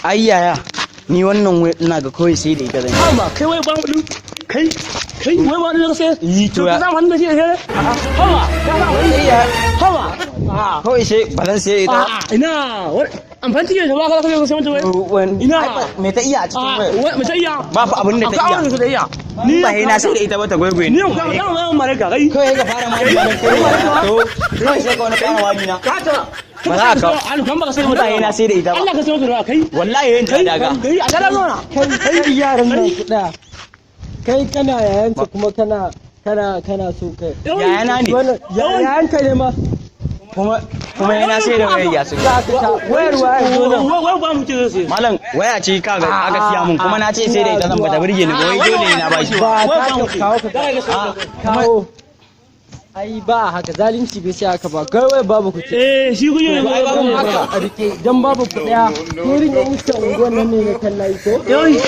Ai yaya, ni wannan wai ina ga kawai sai da ita zan yi. Haba, kai, wai ba mu kai, kai, wai ba ni sai. Yi to ya. Za mu hannu shi ne. Haba, Ai yaya, haba. A kawai sai ba zan sai ita ba. A ina amfani take da ba ka sai mata wai. Ina. Me ta iya a cikin A wayar? wai mu sai iya. Ba fa abin da ta Akwai iya. abin da ta iya. Ni ba sai na sai da ita ba ta gwaigwaye Ni ka ga mu mare ka kai. Kawai ka fara mari na kai. To, kawai sai ka wani fara mari na. Ka ta. Ba za ka. Alu kan baka sai Ba sai na sai da ita ba. Allah ka sai mata kai. Wallahi yin ta daga. Kai a dala nona. Kai, kai, yaran nan ku ɗaya. Kai kana yayanta kuma kana so kai. Yayana ne. Wannan yayanka ne ma. Kuma yana sai da wayar ya su. Za ka ta wayar wayar zo nan. Wai ba mu ce zai. Malam, waya ce kaga aka siya mun, kuma na ce sai da ita zan, bata burge ni ba, wai dole ne na bashi. Ba Wai ta ba mu ka kawo ka kawo. Ai ba a haka, zalunci bai sai haka ba. Kai, wai babu ku ce. Eh, shi kuje ne. Ai babu haka a rike dan babu ku ɗaya. Irin yan iskan unguwan nan ne na kallayi ko? Eh.